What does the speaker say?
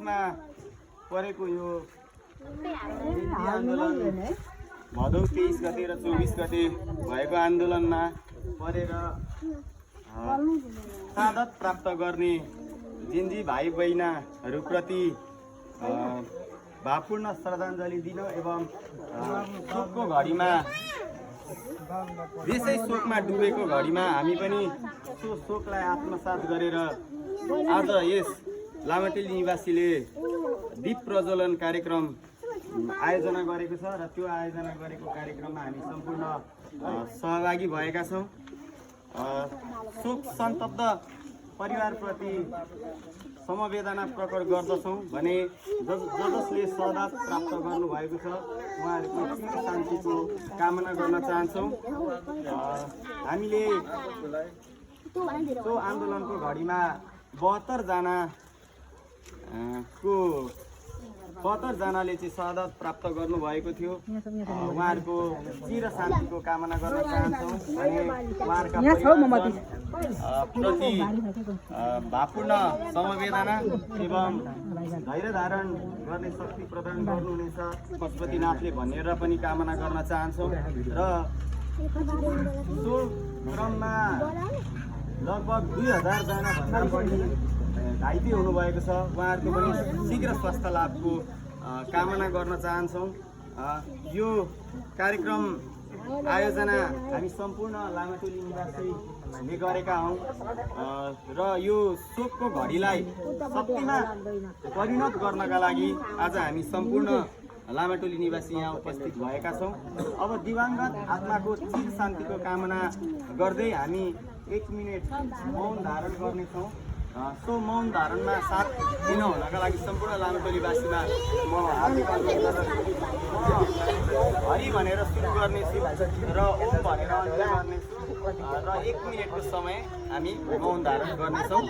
बिचमा परेको यो आन्दोलन भदौ 23 गते र 24 गते भएको आन्दोलनमा परेर शहादत प्राप्त गर्ने जिन्जी भाइ बहिनीहरूप्रति भावपूर्ण श्रद्धाञ्जली दिन एवं शोकको घडीमा देशै शोकमा डुबेको घडीमा हामी पनि सो शोकलाई आत्मसात गरेर आज यस लामाटेली निवासीले दीप प्रज्वलन कार्यक्रम आयोजना गरेको छ र त्यो आयोजना गरेको कार्यक्रममा हामी सम्पूर्ण सहभागी भएका छौँ। शोक सन्तप्त परिवारप्रति समवेदना प्रकट गर्दछौँ भने जसले शहादत प्राप्त गर्नुभएको छ उहाँहरूको चिर शान्तिको कामना गर्न चाहन्छौँ। हामीले त्यो आन्दोलनको घडीमा 72 जनाले चाहिँ शहादत प्राप्त गर्नुभएको थियो। उहाँहरूको चिर शान्तिको कामना गर्न चाहन्छौँ भने उहाँहरूका प्रति भावपूर्ण समवेदना एवं धैर्य धारण गर्ने शक्ति प्रदान गर्नुहुनेछ पशुपतिनाथले भनेर पनि कामना गर्न चाहन्छौँ। र सो क्रममा लगभग 2000 जनाभन्दा बढी घाइते हुनुभएको छ। उहाँहरूको पनि शीघ्र स्वास्थ्य लाभको कामना गर्न चाहन्छौँ। यो कार्यक्रम आयोजना हामी सम्पूर्ण लामाटोली निवासीले गरेका हौँ र यो शोकको घडीलाई शक्तिमा परिणत गर्नका लागि आज हामी सम्पूर्ण लामाटोली निवासी यहाँ उपस्थित भएका छौँ। अब दिवंगत आत्माको चिर शान्तिको कामना गर्दै हामी 1 मिनट मौन धारण गर्नेछौँ। सो मौन धारणमा साथ दिन हुनका लागि सम्पूर्ण लामाटोलीवासीमा म हार्दिक अनुरोध गर्दछु। हरि भनेर सुरु गर्नेछु र ओम भनेर अन्त्य गर्नेछु र 1 मिनटको समय हामी मौन धारण गर्नेछौँ।